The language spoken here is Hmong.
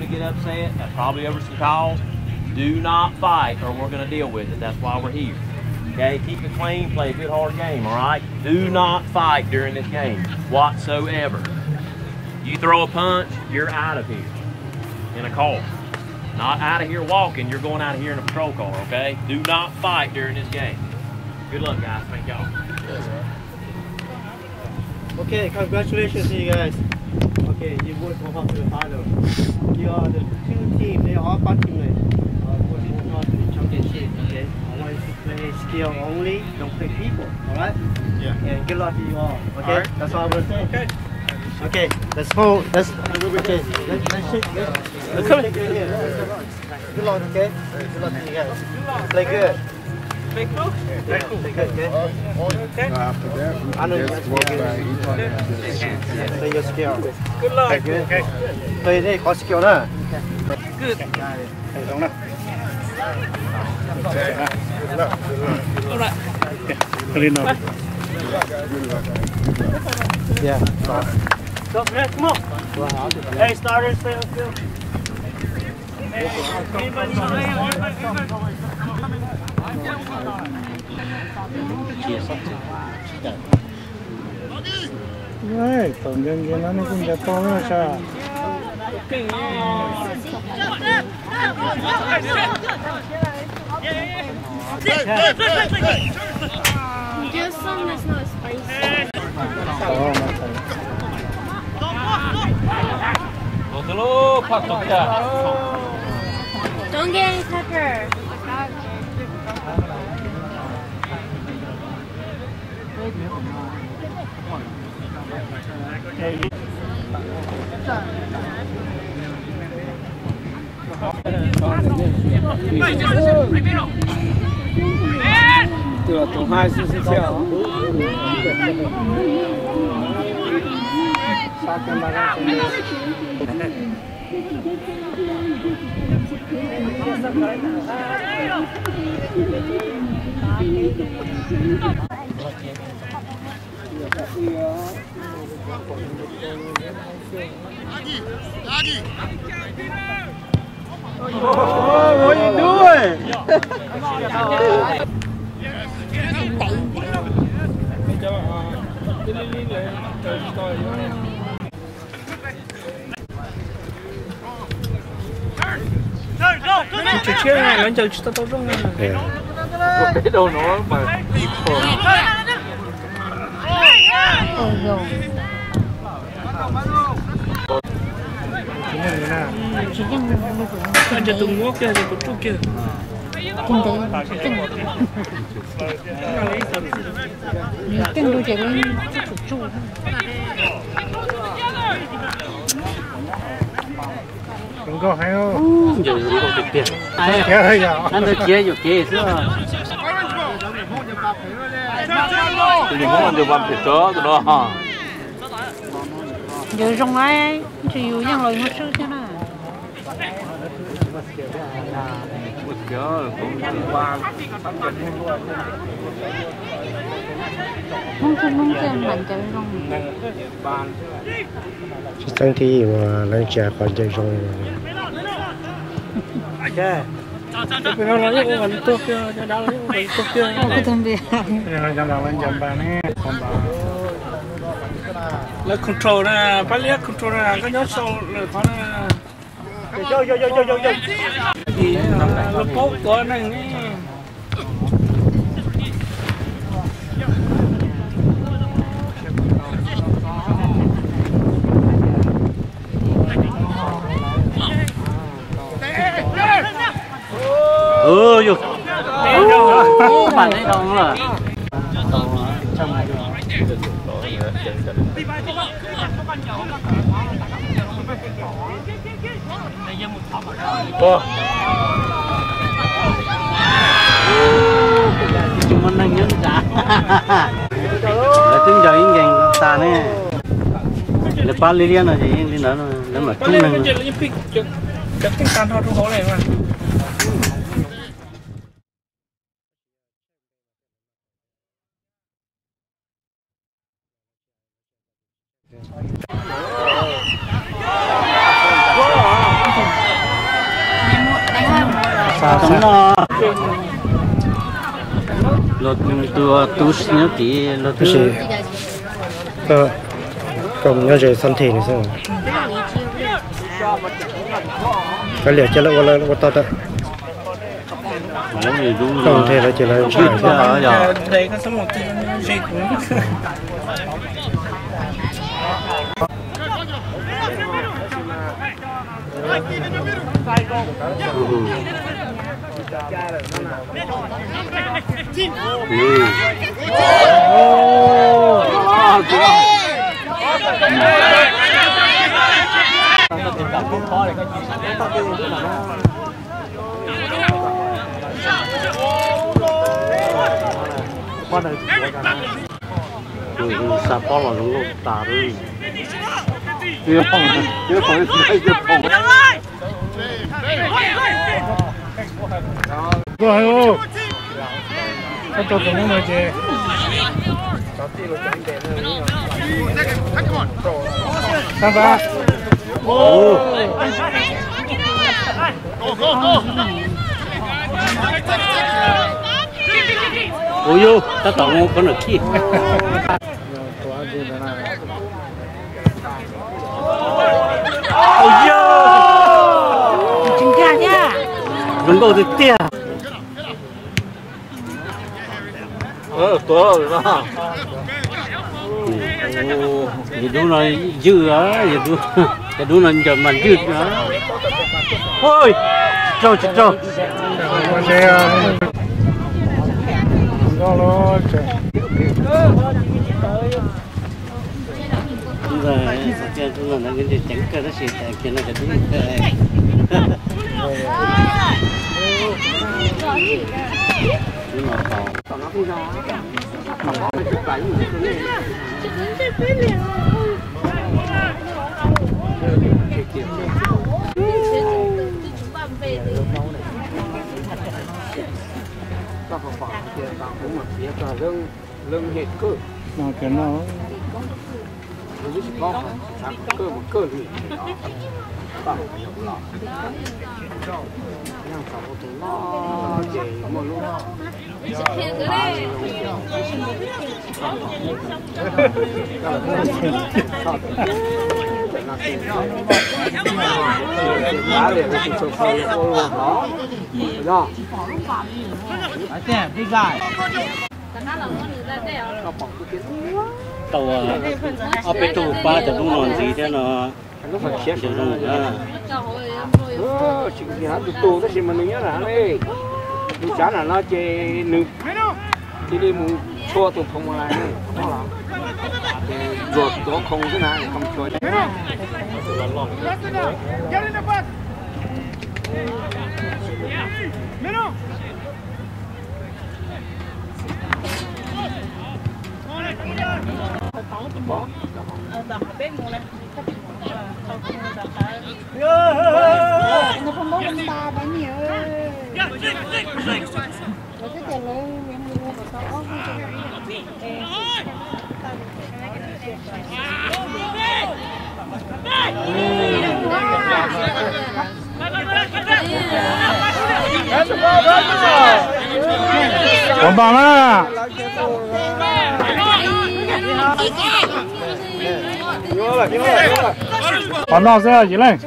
Get upset, uh, probably over some calls. Do not fight or we're going to deal with it. That's why we're here. Okay? Keep it clean, play a good hard game, all right? Do not fight during this game whatsoever. You throw a punch, you're out of here in a car. Not out of here walking, you're going out of here in a patrol car, okay? Do not fight during this game. Good luck, guys. Thank y'all. Okay, congratulations to you guys. Okay, you work for the final. You are the two team, they are all bad team. Uh, for the championship, okay? I want you to play skill only, don't play people, all right? Yeah. And good luck to you all, okay? All right. That's all I'm gonna say. Okay. Okay, let's hold. Let's, okay, let's, let's shake, let's, let's shake your hand. Good luck, okay? Good luck to you guys. Play good. Play good, okay? After that, we just walk by each other. Play your skill. Good luck. Play good. Play this, có skill đó. Good. Good luck. Good luck. Good luck. Yeah. Come on. Hey, starters, stay on field. Ej, tom ncaws nkaus no nej kuj ncaws tau na sas. Just some that's not spicy. Don't get any pepper. Tus los tus hais xwb xwb thiab. Tsis tshiab, lawv ncaws tsis tau tau zoo. Ncaws tus muab kiag, ncaws tus tsuj kiag. Nws keej dua ces lawv tsuj tus tsuj. Zoo nkauj heev. Ncaws zoo nkauj tiag tiag. Ntawd ciav yuam kev xwb. Tus niag Hmoob no ncaws pas phem tso tus no. Ncaws zoo, tsis yus yeej los yus muab swb thiab na. Hmoob txhua Hmoob txhua mam ncaws zoo. Tsis txeeb thib ib uas leej tsis hais qhov ncaws zoo. Lawv control na, pab liab control na, koj nyob sau lawm qhov na. Lawv paub tuav neeg ne. Tsis muaj neeg nyob nrad. Lawv twb ncaws ib nkees tas ne. Lawv pab liab liab no ces yeej li ntawd, lawv mam coob neeg. Los tus tub nyob tid los twb. Koj mus nyob ze xab them no xwb. Kav liam cia lawv ua lawv ua tau tawm. Koj nthe lawv ces lawv ntshai. Xa pob los zoo nkauj tas li. Koj hais ub, koj rau tus noob no ces. Ua yug tab tom ua corner kick. Zoo nkauj tiag tiag. Yog dub no ywj, yog dub no ncaws mas ywj. Raug tsis raug. Ceev kawg tab sis kiag no cov dub. Tau ob peb tug pab cov dub no ntxiv thiab no. Tus tus tab sis mas nws nyob nram ne, tus tsav nram no ces nws cia li mus tshua tus phoo mas lais ne, ces ntsuag tuav khoo xwb na, khoo tshua. Pov npas na. Qhov no xwb Yim Leej.